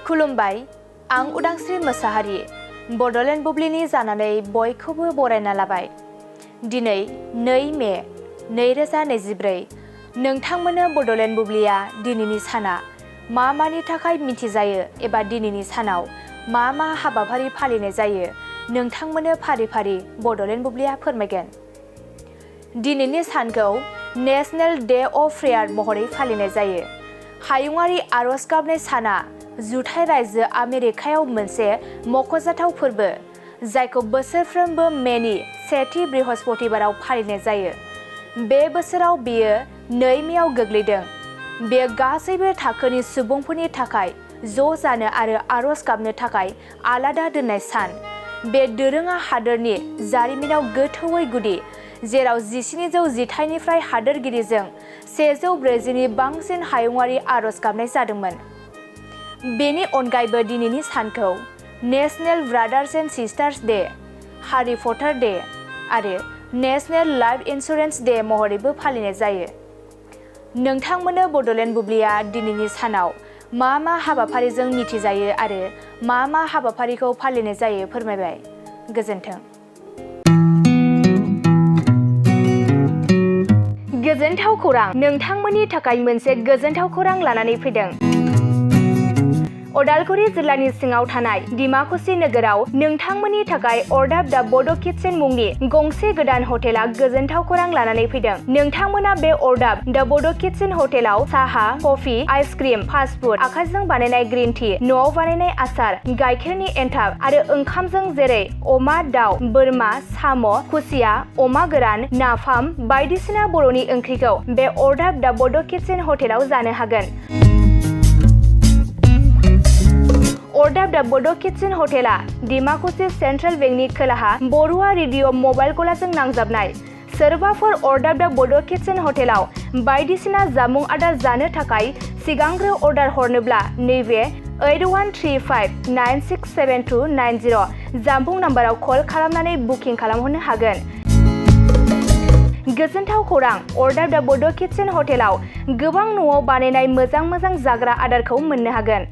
खुलुमबाय, आं उदांस्रि मोसाहारि बड'लेण्ड बुब्लिनि जानानै बयखौबो बरायना लाबाय। दिनै 2 मे 2024 नोंथांमोननो बड'लेण्ड बुब्लिया दिनैनि साना मानि थाखाय मिथिजायो एबा दिनैनि सानाव मा हाबाफारि फालिनाय जायो नोंथांमोननो फारि फारि बड'लेण्ड बुब्लिया फोरमायगोन। दिनैनि सानखौ नेशनेल डे अफ प्रेयार महरै फालिनाय जायो। हायुङारि आरज गाबनाय साना जुथाइ रायजो आमेरिकायाव मोनसे मख'जाथाव फोरबो, जायखौ बोसोरफ्रोमबो मेनि सेथि बृहस्पतिबाराव फालिनाय जायो। बे बोसोराव बेयो 2 मेआव गोग्लैदों। बेयो गासैबो थाखोनि सुबुंफोरनि थाखाय ज' जानो आरो आरज गाबनो थाखाय आलादा दोननाय सान। बे दोरोङा हादोरनि जारिमिनाव गोथौयै गुदि, जेराव 1700 जिथाइनिफ्राय हादोरगिरिजों 140 नि बांसिन हायुङारि आरज गाबनाय जादोंमोन। बेनि अनगायैबो दिनैनि सानखौ national brothers and sisters day, हारि पटार डे आरो नेशनेल लाइफ इन्सुरेन्स डे महरैबो फालिनाय जायो। नोंथांमोननो बड'लेण्ड बुब्लिया दिनैनि सानाव मा हाबाफारिजों मिथिजायो आरो मा हाबाफारिखौ फालिनाय जायो फोरमायबाय। गोजोन्थों। गोजोनथाव खौरां! नोंथांमोननि थाखाय मोनसे गोजोनथाव खौरां लानानै फैदों। उदालगुरि जिल्लानि सिङाव थानाय डिमाकुसि नोगोराव नोंथांमोननि थाखाय अरदाब दा बड' किटचेन मुंनि गंसे गोदान हटेला गोजोनथाव खौरां लानानै फैदों। नोंथांमोना बे अरदाब दा बड' किटचेन हटेलाव साहा, कफि, आइसक्रिम, फास्ट फुड, आखाइजों बानायनाय ग्रिन टि, न'आव बानायनाय आसार, गाइखेरनि एन्थाब आरो ओंखामजों जेरै अमा, दाउ, बोरमा, साम', खुसिया, अमा गोरान, नाफाम बायदिसिना बर'नि ओंख्रिखौ बे अरदाब दा बड' किटचेन हटेलाव जानो हागोन। अरदाब दा बड' किटचेन हटेला डिमाकुसि सेन्ट्रेल बेंकनि खोलाहा बरुवा रेडिअ मबाइल गलाजों नांजाबनाय। सोरबाफोर अरदाब दा बड' किटचेन हटेलाव बायदिसिना जामुं आदार जानो थाखाय सिगांग्रो अर्डार हरनोब्ला नैबे 8135967290 जानबुं नाम्बाराव कल खालामनानै बुकिं खालामहरनो हागोन। गोजोनथाव खौरां! अरदाब दा बड' किटचेन हटेलाव गोबां न'आव बानायनाय मोजां जाग्रा आदारखौ मोननो हागोन।